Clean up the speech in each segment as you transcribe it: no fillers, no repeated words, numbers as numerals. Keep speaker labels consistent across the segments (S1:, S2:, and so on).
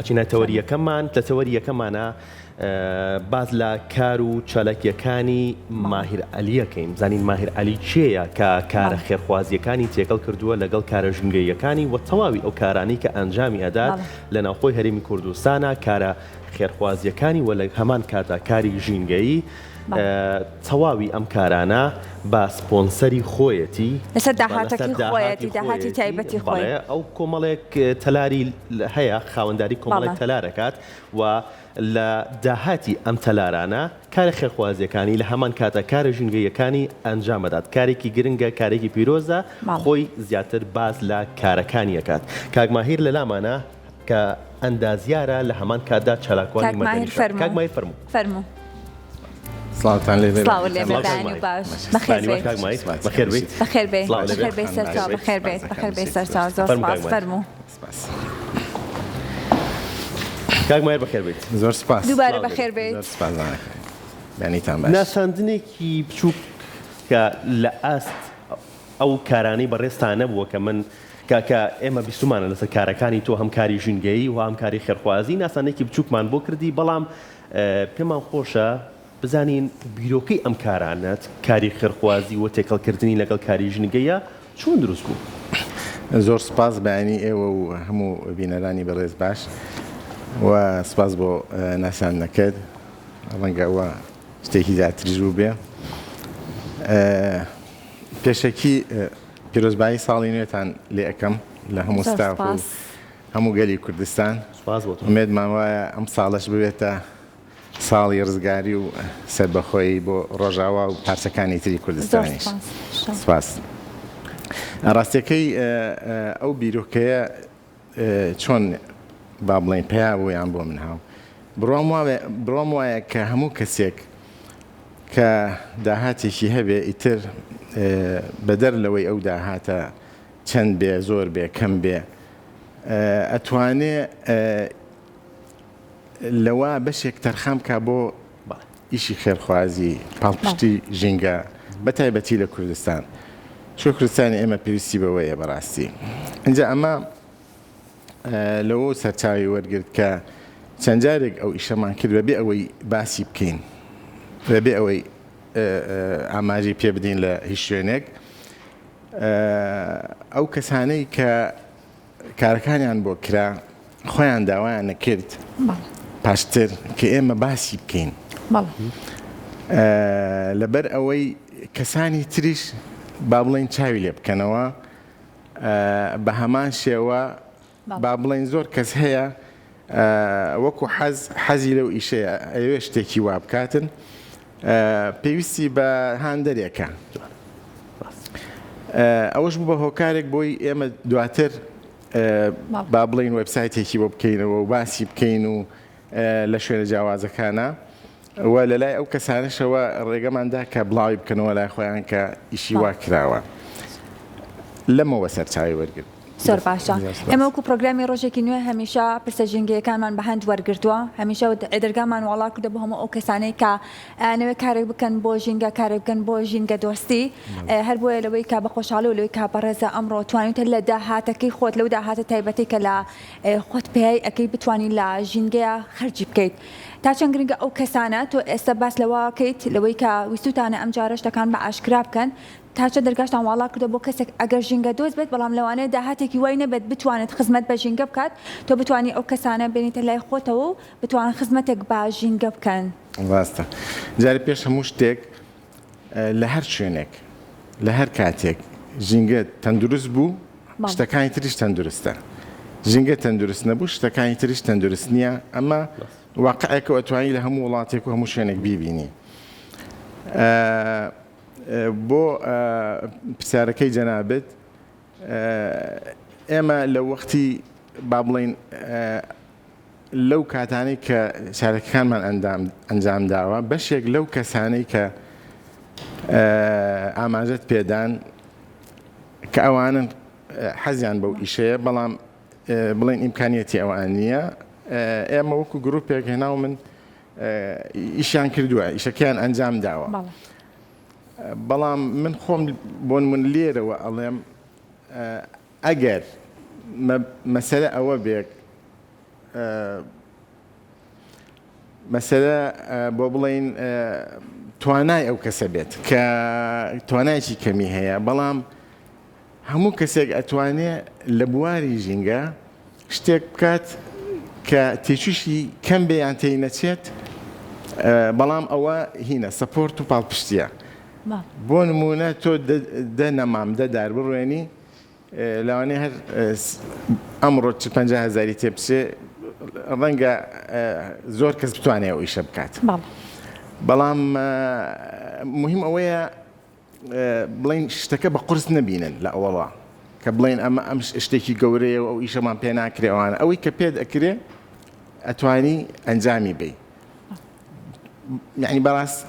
S1: ئەچینە تەوەری یەکەممان، لە تەوەری یەکەمانا باس لە کار و چالاکییەکانی ماهیر عەلی ئەکەین، بزانین ماهیر عەلی کێیە کە کارە خێرخوازییەکانی تێکەڵ کردووە لەگەڵ کارە ژینگەییەکانی و تەواوی ئەو کارانەی کە ئەنجامی ئەدات لە ناوخۆی هەرێمی کوردستانا کارە خێرخوازییەکانی و لە هەمان کاتدا کاری ژینگەیی تەواوی ئەم کارانە بە سپۆنسەری خۆیەتی
S2: لەسەر داهاتەکەی خۆیەتی داهاتی تایبەتی خۆی.
S1: بەڵێ ئەو کۆمەڵێک تەلاری هەیە خاوەنداری کۆمەڵێک تەلار ئەکات و لە داهاتی ئەم تەلارانە کارە خێرخوازییەکانی لە هەمان کاتدا کارە ژینگەییەکانی ئەنجام ئەدات کارێکی گرنگە کارێکی پیرۆزە خۆی زیاتر باس لە کارەکانی ئەکات کاک ماهیر لەلامانە کە ئەندازیارە لە هەمان کاتدا چالاکوانی
S2: کاک ماهیر
S1: مەدەنیشە.
S2: فەرموو.
S1: کاک ماهیر فەرموو.
S2: فەرموو.
S3: سڵاوتان لێ بێ.
S2: سڵاوت لێ بێ
S1: سڵاو کاک
S2: بەیانی
S1: ماهیر.
S2: باش. بەخێر
S1: بەیانی باش
S2: بێیت.
S1: کاک ماهیر. بەخێر بێیت.
S2: بەخێر بێی.
S1: سڵاو لێ بێ.
S2: بەخێر بێی سەرچاو. بەخێر بێیت. بەخێر بێی سەرچاو. زۆر
S1: فەرموو
S2: سپاس.
S1: کاک ماهیر.
S2: فەرموو.
S3: سپاس.
S1: کاک ماهیر بەخێر بێیت.
S3: زۆر سپاس.
S2: دووبارە
S1: سڵاو لێ بێ.
S2: بەخێر بێیت.
S3: زۆر سپاس دانەکەم. بەیانیتان باش.
S1: ناساندنێکی بچووک کە لە ئاست ئەو کارانەی بەڕێزتا نەبووە کە من کە کە ئێمە بیستومانە لەسەر کارەکانی تۆ هەم کاری ژینگەیی و هەم کاری خێرخوازی ناسانێکی بچووکمان بۆ کردی بەڵام پێمان خۆشە بزانین بیرۆکەی ئەم کارانەت کاری خێرخوازی و تێکەڵکردنی لەگەڵ کاری ژینگەیە چۆن دروست بوو؟
S3: زۆر سوپاس بەیانی ئێوە و هەموو بینەرانی بەڕێز باش و سوپاس بۆ ناساندنەکەت ڕەنگە ئەوە شتێکی زیاتریش بووبێ. پێشەکی پیرۆزبایی ساڵی نوێتان لێ ئەکەم لە هەموو ستاف و هەموو گەلی کوردستان. ئومێدمان وایە ئەم ساڵەش ببێتە ساڵی ڕزگاری و سەربەخۆیی بۆ ڕۆژاوا و پارچەکانی تری کوردستانیش. سپاس. ڕاستیەکەی ئەو بیرۆکەیە چۆن با بڵێین پەیا بوو یان بۆ من هاو بڕوام وابێ بڕوام وایە کە هەموو کەسێک کە داهاتێکی هەبێ ئیتر بەدەر لەوەی ئەو داهاتە چەند بێ زۆر بێ کەم بێ ئەتوانێ لەوە بەشێک تەرخان بکا بۆ ئیشی خێرخوازی، پاڵپشتی ژینگە بە تایبەتی لە کوردستان. چونکە کوردستانی ئێمە پێویستی بەوەیە بەڕاستی. ئینجا ئەمە لەوە سەرچاوی وەرگرت کە چەند جارێک ئەو ئیشەمان کرد بەبێ ئەوەی باسی بکەین، بەبێ ئەوەی ئاماژەی پێ بدەین لە هیچ شوێنێک. ئەو کەسانەی کە کارەکانیان بۆ کرا خۆیان داوایان نەکرد پاشتر کە ئێمە باسی بکەین لەبەر ئەوەی کەسانی تریش با بڵێن چاوی لێ بکەنەوە بە هەمان شێوە با بڵێن زۆر کەس هەیە وەکو حەز حەزی لەو ئیشەیە ئەوێ شتێکی وا بکاتن پێویستی بە هاندەرێکە. ئەوەش بوو بە هۆکارێک بۆی ئێمە دواتر با بڵین وێبسایتێکی بۆ بکەینەوە و باسی بکەین و لە شوێنە جیاوازەکانە و لە لای ئەو کەسانەشەوە ڕێگەماندا کە بڵاوی بکەنەوە لای خۆیان کە ئیشی وا کراوە لەمەوە سەرچاوی وەرگرت.
S2: زۆر باشە ئێمە وەکو پرۆگرامی ڕۆژێکی نوێ هەمیشە پرسە ژینگەیەکانمان بە هەند وەرگرتووە هەمیشە دەرگامان واڵا کردە بۆ هەموو ئەو کەسانەی کە ئەیانەوێت کارێک بکەن بۆ ژینگە کارێک بکەن بۆ ژینگە دۆستی هەر بۆیە لەوەی کە بە خۆشحاڵی و لەوەی کە بەڕێزە ئەمڕۆ توانیتە لە داهاتەکەی خۆت لەو داهاتە تایبەتی کە لە خۆت پێی ئەەکەی بتوانی لە ژینگەیە خەرجی بکەیت تا چەند گرنگە ئەو کەسانە تۆ ئێستا باس لەوەکەیت لەوەی کە ویستوتانە ئەم جارە شتەکان بە ئاشکرا بکەن تا چەند دەرگاشتان واڵا کردوە بۆ کەسێک ئەگەر ژینگە دۆست بێت بەڵام لەوانەیە داهاتێکی وای نەبێت بتوانێت خزمەت بە ژینگە بکات تۆ بتوانی ئەو کەسانە بێنیتە لای خۆتەوە و بتوانن خزمەتێک بە ژینگە بکەن.
S3: ڕاستە جارێ پێش هەموو شتێک لە هەر شوێنێک لە هەر کاتێک ژینگە تەندروست بوو شتەکانی تریش تەندروستە ژینگە تەندروست نەبوو شتەکانی تریش تەندروست نییە ئەمە واقعێکە و ئەتوانی لە هەموو وڵاتێک و هەموو شوێنێک بیبینی. بۆ پرسیارەکەی جەنابت ئێمە لە وەختی با بڵین لەو کاتانەی کە چارەکەکانمان ئەنجام داوە بەشێک لەو کەسانەی کە ئاماژەت پێدان کە ئەوانن حەزیان بەو ئیشەیە بەڵام بڵێن ئیمکانیەتی ئەوان نییە ئێمە وەکو گروپێک هێناو من ئیشیان کردووە ئیشەکەیان ئەنجام داوە بەڵام من خۆم بۆن من لێرەوە ئەڵێم ئەگەر مەسەلە ئەوە بێت. مەسەلە بۆ بڵێین توانای ئەو کەسە بێت کە توانایکی کەمی هەیە بەڵام هەموو کەسێک ئەتوانێ لە بواری ژینگە شتێک بکات کە تێچووشی کەم بێ یان تێی نەچێت بەڵام ئەوە هینە support و پاڵپشتیە بۆ نمونە تۆ دە نەمام دە دار بڕوێنی لەوانەیە هەر ئەمڕۆ چ 50 هەزاری تێ بچێ ڕەنگە زۆر کەس بتوانێت ئەو ئیشە بکات بەڵام مهم ئەوەیە بڵین شتەکە بە قورس نەبینن لە ئەوەڵا کە بڵێن ئەمە ئەم شتێکی گەورەیە و ئەو ئیشەمان پێ ناکرێوانە ئەوەی کە پێت ئەکرێ ئەتوانی ئەنجامی بی یعنی بەڕاست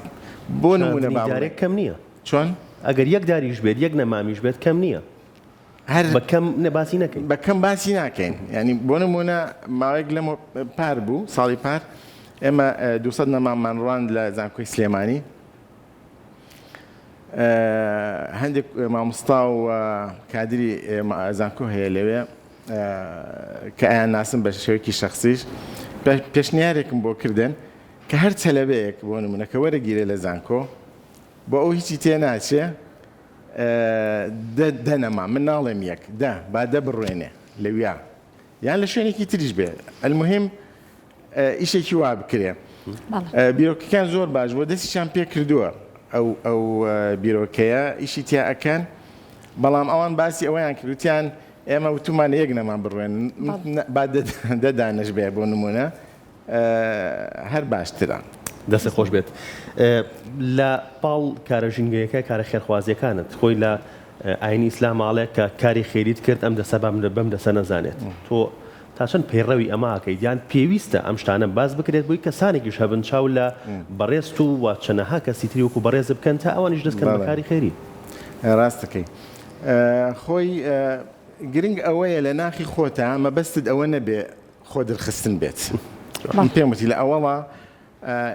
S3: بۆ نمونە
S1: دارێک کەم نییە
S3: چۆن؟
S1: ئەگەر یەک داریش بێت یەک نەمامیش بێت کەم نییە.
S3: هەر
S1: بە کەم نە باسی نەکەین.
S3: بە کەم باسی ناکەین یانی بۆ نموونە ماوەیەک لەمە پار بوو ساڵی پار ئێمە 200 نەماممان ڕواند لە زانکۆی سلێمانی هەندێک مامۆستا و کادری زانکۆ هەیە لەوێ کە ئەیان ناسم بە شێوەیەکی شخصیش پێشنیارێکم بۆ کردن کە هەر تەلەبەیەک بۆ نمونە کە وەرەگیرێ لە زانکۆ بۆ ئەو هیچی تێ ناچێ دە دە نەما من ناڵێم یەک دە با دە بڕوێنێ لەویا یان لە شوێنێکی تریش بێ المهم ئیشێکی وا بکرێ بیرۆکەکان زۆر باش بۆ دەستیشان پێ کردووە ئەو ئەو بیرۆکەیە ئیشی تیا ئەکەن بەڵام ئەوان باسی ئەوەیان کردوتیان ئێمە وتومان یەک نەمان بڕوێن با دە دانش بێ بۆ نمونە هەر باشترە.
S1: دەستت خۆش بێت. لە پاڵ کارە ژینگەیەکە کارە خێرخوازیەکانت خۆی لە ئاینی ئیسلام ئاڵێ کە کاری خێریت کرد ئەم دەسە بەم بەم دەسە نەزانێت تۆ تا چەند پەیڕەوی ئەمە ئەکەیت یان پێویستە ئەم شتانە باس بکرێت بۆی کەسانێکیش هەبن چاو لە بەڕێزت و و چەنەها کەسی تری وەکو بەڕێزت بکەن تا ئەوانیش دەست کەن بە کاری خێری.
S3: ڕاستەکەی خۆی گرنگ ئەوەیە لە ناخی خۆتا مەبەستت ئەوە نەبێ خۆ درخستن بێت من پێم وتی لە ئەوەڵا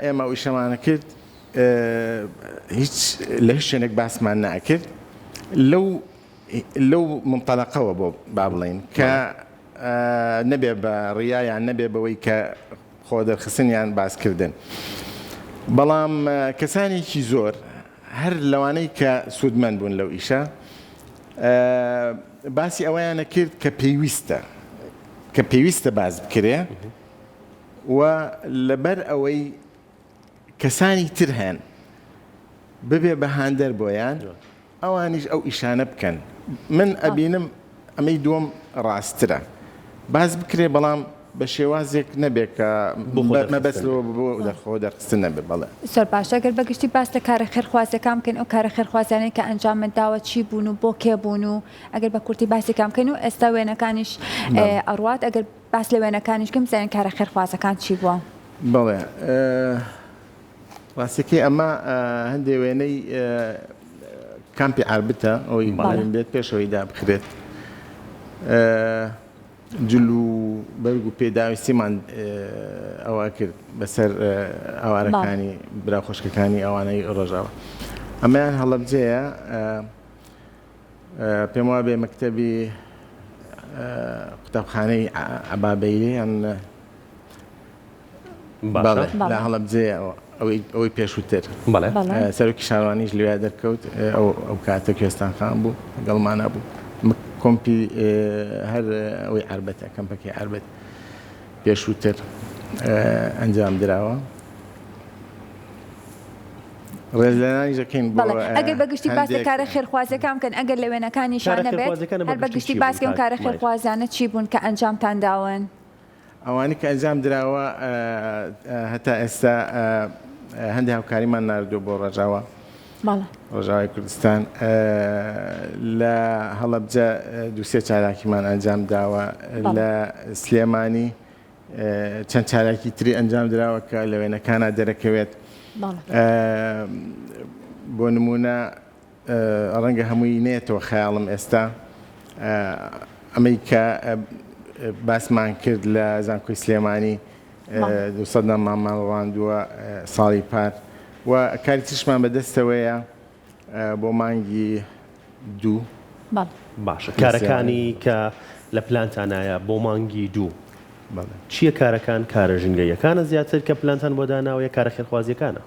S3: ئێمە ئەو ئیشەمانە کرد هیچ لە هیچ شوێنێک باسمان ناکرد لەو لەو منطلقەوە بۆ با بڵین کە نەبێ بە ڕیایان نەبێ بەوەی کە خۆ دەرخستن یان باسکردن بەڵام کەسانێکی زۆر هەر لەوانەی کە سوودمەند بوون لەو ئیشە باسی ئەوەیانە کرد کە پێویستە کە پێویستە باس بکرێ و لەبەر ئەوەی کەسانی تر هەن ببێ بە هاندەر بۆیان ئەوانیش ئەو ئیشانە بکەن من ئەبینم ئەمەی دووەم ڕاستترە باس بکرێ بەڵام بە شێوازێک نەبێ کە مەبەست لەوە بۆ خۆ دەرخستن نەبێ بەڵێ.
S2: زۆر باشە گەر بە گشتی باس لە کارە خێرخوازیەکان بکەین ئەو کارە خێرخوازیانەی کە ئەنجامت داوە چی بوون و بۆ کێ بوون و ئەگەر بە کورتی باسێکان بکەین و ئێستا وێنەکانیش ئەڕوات ئەگەر باس لە وێنەکانیش بکەین بزانین کارە خێرخوازەکان چی بووە.
S3: بەڵێ ڕاستەکەی ئەمە هەندێ وێنەی کامپی عاربتە ئەوەی بڵێن بێت پێشەوەی دابخرێت جل و بەرگ و پێداویستیمان ئەوە کرد بەسەر ئاوارەکانی برا خۆشکەکانی ئەوانەی ڕۆژاوە ئەمەیان هەڵەبجەیە پێم وابێ مەکتەبی قوتابخانەی عەبابەیلی یان
S1: بەڵێ
S3: لە هەڵەبجەیە ئەوەی ئەوەی پێشووتر
S1: بەڵێ
S3: سەرۆکی شارەوانیش لەوێ دەرکەوت ئەو ئەو کاتە کوێستان خان بوو لەگەڵمانا بوو کۆمپی هەر ئەوەی عەربەتە کەمپەکەی عەربەت پێشووتر ئەنجام دراوە. ڕێزلێنانیش دەکەین بۆ
S2: بەڵێ ئەگەر بە گشتی باس لە
S3: هەندێک
S2: کارە خێرخوازیەکان بکەن ئەگەر لە وێنەکانیشا
S1: کارە
S2: نەبێت
S1: خێرخوازیەکانە بە
S2: هەر بە
S1: گشتی
S2: گشتی
S1: چی
S2: باس
S1: بوون
S2: کەن
S1: کاک
S2: کارە
S1: ماهیر؟
S2: خێرخوازیانە چی بوون کە ئەنجامتان داون؟
S3: ئەوانەی کە ئەنجام دراوە هەتا ئێستا هەندێک هاوکاریمان ناردووە بۆ ڕۆژاوا
S2: بەڵێ.
S3: ڕۆژاوای کوردستان لە هەڵەبجە دووسێ چالاکیمان ئەنجام داوە
S2: بەڵێ.
S3: لە سلێمانی چەند چالاکی تری ئەنجام دراوە کە لە وێنەکانا دەرەکەوێت بۆ نمونە ڕەنگە هەمووی نێتەوە خەیاڵم ئێستا ئەمەی کە باسمان کرد لە زانکۆی سلێمانی 200 نامامان ڕاندووە ساڵی پار و کاری تریشمان بەدەستەوەیە بۆ مانگی دوو.
S1: باشە کارەکانی کە لە پلانتانایە بۆ مانگی دوو. چییە کارەکان؟ کارە ژینگەییەکانە زیاتر کە پلانتان بۆ داناوە یا کارە خێرخوازییەکانە؟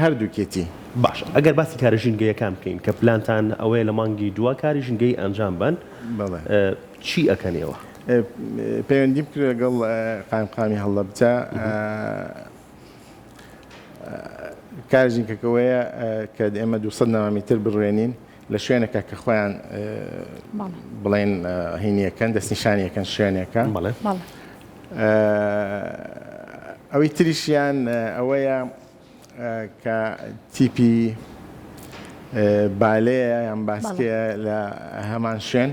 S3: هەردووکێتی.
S1: باشە ئەگەر باسی کارە ژینگەیەکان بکەین کە پلانتان ئەوەیە لە مانگی دووا کاری ژینگەیی ئەنجام بەن چی ئەکەن ئێوە؟
S3: پەیوەندیم کرد لەگەڵ قایمقامی هەڵەبجە کاری ژینگەکە ئەوەیە کە ئێمە 200 نەمامیتر بڕوێنین لە شوێنێکا کە خۆیان بڵێن هینیەکەن دەستنیشانیەکەن شوێنێکە ئەوەی تریشیان ئەوەیە کە تیپی بالەیە یان باسکەیە لە هەمان شوێن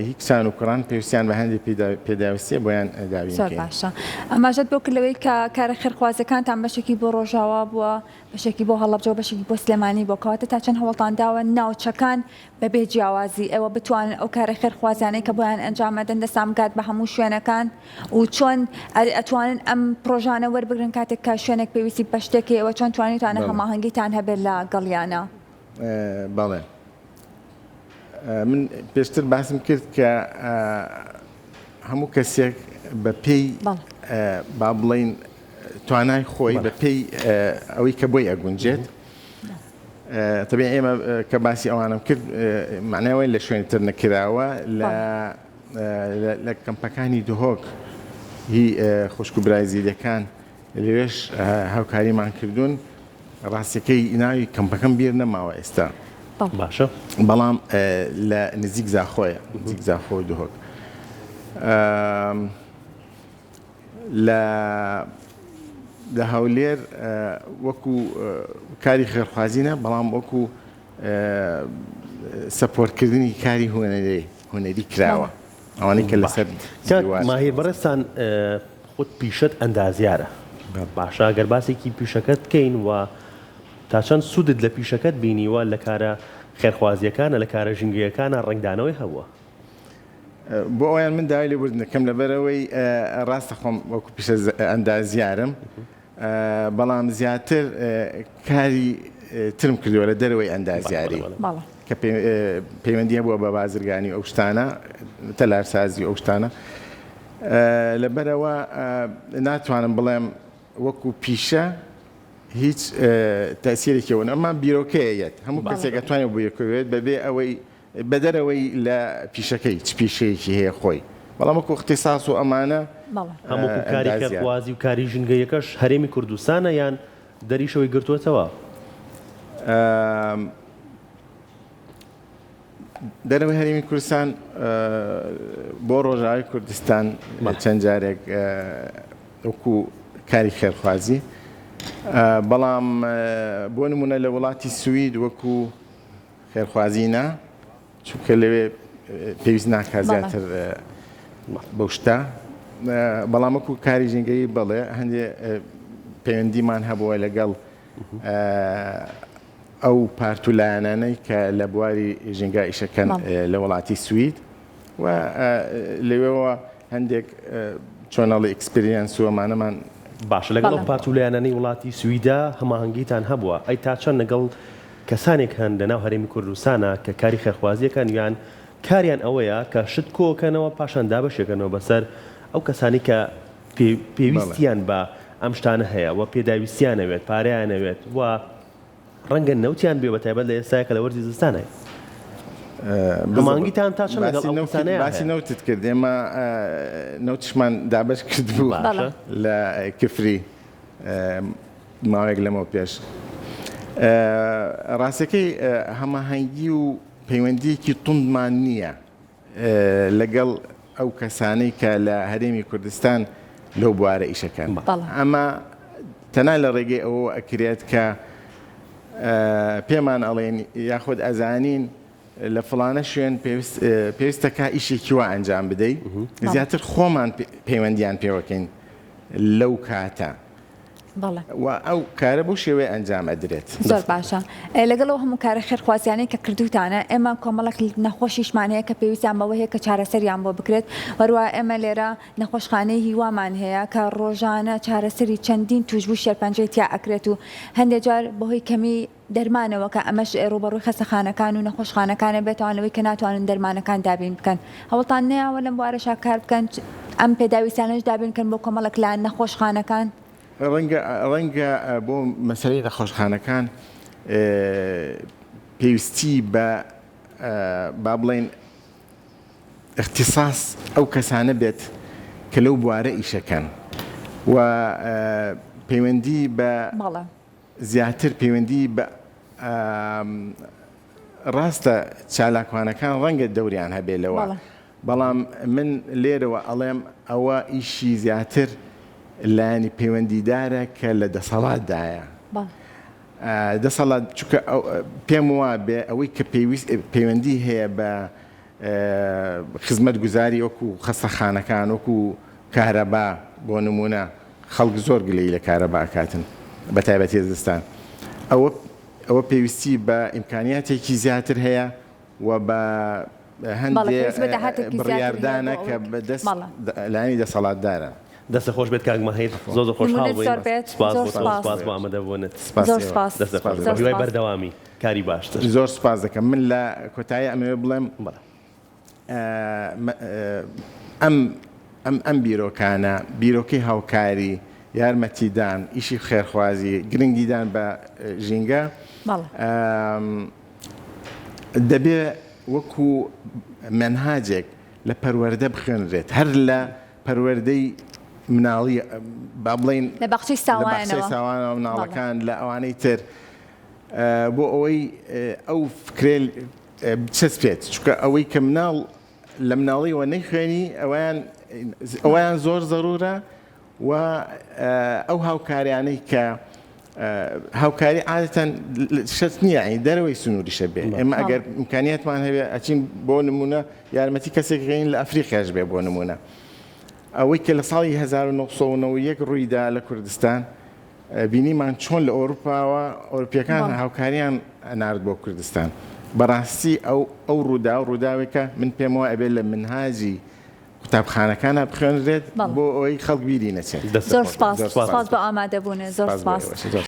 S3: هی کچان و کوڕان پێویستیان بە هەندێک پێداویستیە بۆیان دابین
S2: زۆر باشە ئاماژەت بۆ کرد لەوەی کە کارە خێرخوازەکانتان بەشێکی بۆ ڕۆژاوا بووە بەشێکی بۆ هەڵەبجە و بەشێکی بۆ سلێمانی بووە، کەواتە تا چەند هەوڵتان داوە ناوچەکان بەبێ جیاوازی ئێوە بتوانن ئەو کارە خێرخوازیانەی کە بۆیان ئەنجام ئەدەن دەستان بگات بە هەموو شوێنەکان و چۆن ئەتوانن ئەم پرۆژانە وەربگرن کاتێک کە شوێنێک پێویستی بە شتێک هەیە ئێوە چۆن توانیوتانە هەماهەنگیتان هەبێت لە گەڵیانە؟
S3: بەڵێ من پێشتر باسم کرد کە هەموو کەسێک بە پێی با بڵین توانای خۆی بە پێی ئەوەی کە بۆی ئەگونجێت تەبیعی ئێمە کە باسی ئەوانم کرد معنای ئەوەی لە شوێنی تر نەکراوە لە لە کەمپەکانی دهۆک هی خوشک و برای زیلەکان لەوێش هاوکاریمان کردوون ڕاستەکەی ناوی کەمپەکەم بیر نەماوە ئێستا
S1: باشە
S3: بەڵام لە نزیک زاخۆیە نزیک زاخۆ دهۆک لە لە هەولێر وەکو کاری خێرخوازی نا بەڵام وەکو سەپۆرتکردنی کاری هونەری هونەری کراوە ئەوانەی کە لەسەر
S1: کاک ماهیر بەڕێزتان خۆت پیشەت ئەندازیارە باشە گەر باسێکی پیشەکەت بکەین و تا چەند سوودت لە پیشەکەت بینیوە لە کارە خێرخوازیەکانە لە کارە ژینگەیەکانە ڕەنگدانەوەی هەبووە؟
S3: بۆ ئەویان من داوای لێبوردن دەکەم لەبەرئەوەی ڕاستە خۆم وەکو پیشە ئەندازیارم بەڵام زیاتر کاری ترم کردووە لە دەرەوەی ئەندازیاری کە پەیوەندی هەبووە بە بازرگانی ئەو شتانە تەلارسازی ئەو شتانە لەبەرەوە ناتوانم بڵێم وەکو پیشە هیچ تەسیرێکی ئەمە بیرۆکەیە یەت هەموو کەسێک ئەتوانێت بیرکەوێت بەبێ ئەوەی بەدەرەوەی لە پیشەکەی چ پیشەیەکی هەیە خۆی بەڵام وەکو اختصاص و ئەمانە
S1: هەم وەکو کاری
S3: ئەندازیار.
S1: خێرخوازی و کاری ژینگەیەکەش هەرێمی کوردستانە یان دەریشەوەی گرتووەتەوە؟
S3: دەرەوەی هەرێمی کوردستان بۆ ڕۆژاوای کوردستان چەند جارێک وەکو کاری خێرخوازی بەڵام بۆ نمونە لە وڵاتی سوید وەکو خێرخوازی نا، چونکە لەوێ پێویست ناکات زیاتر بەو شتە، بەڵام وەکو کاری ژینگەیی بەڵێ هەندێ پەیوەندیمان هەبووە لەگەڵ ئەو پارت و لایەنانەی کە لە بواری ژینگە ئیشەکەن لە وڵاتی سوید و لەوێوە هەندێک چۆنەڵی experience و ئەمانەمان.
S1: باشە لەگەڵ ئەو پارت و لایەنانەی وڵاتی سویدا هەماهەنگیتان هەبووە؟ ئەی تا چەند لەگەڵ کەسانێک هەن لەناو هەرێمی کوردستانا کە کاری خێرخوازیەکەن یان کاریان ئەوەیە کە شت کۆکەنەوە پاشان دابەشیەکەنەوە بەسەر ئەو کەسانەی کە پێویستیان بە ئەم شتانە هەیە و پێداویستیان ئەوێت پارەیان ئەوێت و ڕەنگە نەوتیان بێ بەتایبەت لە ئێستایا کە لە وەرزی زستانای هەماهەنگیتان تا چەند لەگەڵ ئەو کەسانەیان
S3: باسی نەوتت کرد ئێمە نەوتشمان دابەش کردبوو لە کفری ماوەیەک لەمەو پێش ڕاستەکەی هەماهەنگی و پەیوەندیەکی توندمان نییە لەگەڵ ئەو کەسانەی کە لە هەرێمی کوردستان لەو بوارە ئیشەکەن ئەمە تەنها لە ڕێگەی ئەوە ئەکرێت کە پێمان ئەڵێن یاخود ئەزانین لە فڵانە شوێن پێویستە کا ئیشێکی وا ئەنجام بدەی زیاتر خۆمان پەیوەندیان پێوەکەین لەو کاتە.
S2: بەڵێ.
S3: و ئەو کارە بەو شێوەیە ئەنجام ئەدرێت.
S2: زۆر باشە لەگەڵ ئەو هەموو کارە خێرخوازیانەی کە کردووتانە ئێمە کۆمەڵێک نەخۆشیشمان هەیە کە پێویستیان بەوە هەیە کە چارەسەریان بۆ بکرێت وەروە ئێمە لێرە نەخۆشخانەی هیوامان هەیە کە ڕۆژانە چارەسەری چەندین تووشبوو شێرپەنجەی تیا ئەکرێت و هەندێک جار بەهۆی کەمی دەرمانەوە کە ئەمەش ڕووبەڕووی خەستەخانەکان و نەخۆشخانەکان ئەبێتەوە لەوەی کە ناتوانن دەرمانەکان دابین بکەن هەوڵتان نەیاوە لەم بوارەشا کار بکەن ئەم پێداویستیانەش دابین بکەن بۆ کۆمەڵێک لە نەخۆشخانەکان؟
S3: ڕەنگە ڕەنگە بۆ مەسەلەی نەخۆشخانەکان پێویستی بە با بڵێین ئیختیساس ئەو کەسانە بێت کە لەو بوارە ئیشەکەن و پەیوەندی بە زیاتر پەیوەندی بە ڕاستە چالاکوانەکان ڕەنگە دەوریان هەبێ لەوە بەڵام من لێرەوە ئەڵێم ئەوە ئیشی زیاتر لایەنی پەیوەندیدارە کە لە دەسەڵاتدایە دەسەڵات چونکە پێم وابێ ئەوەی کە پێویست پەیوەندی هەیە بە خزمەتگوزاری وەکو خەستەخانەکان وەکو کارەبا بۆ نمونە خەڵک زۆر گلەیی لە کارەبا ئەکاتن بە تایبەتی زستان ئەوە ئەوە پێویستی بە ئیمکانیاتێکی زیاتر هەیە و بە هەندێ بڕیاردانە کە بە دەست لایەنی دەسەڵاتدارە.
S1: دەستت خۆش بێت کاک ماهیر زۆر زۆر خۆشحاڵ بووین سپاس بۆ تۆ سپاس بۆ ئامادەبوونت دەستت خۆش بێت بە هیوای بەردەوامی کاری باشتر.
S3: زۆر سپاس دەکەم من لە کۆتایی ئەمەوێ بڵێم ئەم ئەم ئەم بیرۆکانە بیرۆکەی هاوکاری یارمەتیدان ئیشی خێرخوازی گرنگیدان بە ژینگە دەبێ وەکو مەنهاجێک لە پەروەردە بخوێنرێت هەر لە پەروەردەی مناڵی با بڵێین
S2: لە باخچەی ساوایانەوە
S3: ساوانەوە مناڵەکان لە ئەوانەی تر بۆ ئەوەی ئەو فکرێ بچەسپێت چونکە ئەوەی کە مناڵ لە مناڵیەوە نەیخوێنی ئەویان ئەویان زۆر زەرورە و ئەو هاوکاریانەی کە هاوکاری عادەتەن شەرت نییە یانی دەرەوەی سنووریشە بێ ئێمە ئەگەر ئیمکانیاتمان هەبێ ئەچین بۆ نمونە یارمەتی کەسێک غین لە ئەفریقیاش بێ بۆ نمونە ئەوەی کە لە ساڵی 1991 ڕوویدا لە کوردستان بینیمان چۆن لە ئەوروپاوە ئەوروپیەکان هاوکاریان نارد بۆ کوردستان بەڕاستی ئەو ئەو ڕوودا و ڕووداوێکە من پێم وایە ئەبێ لە منهاجی قوتابخانەکانا بخوێنرێت بۆ ئەوەی خەڵک بیری نەچێت.
S2: زۆر سپاس سپاس بۆ ئامادەبوونت زۆر سپاس.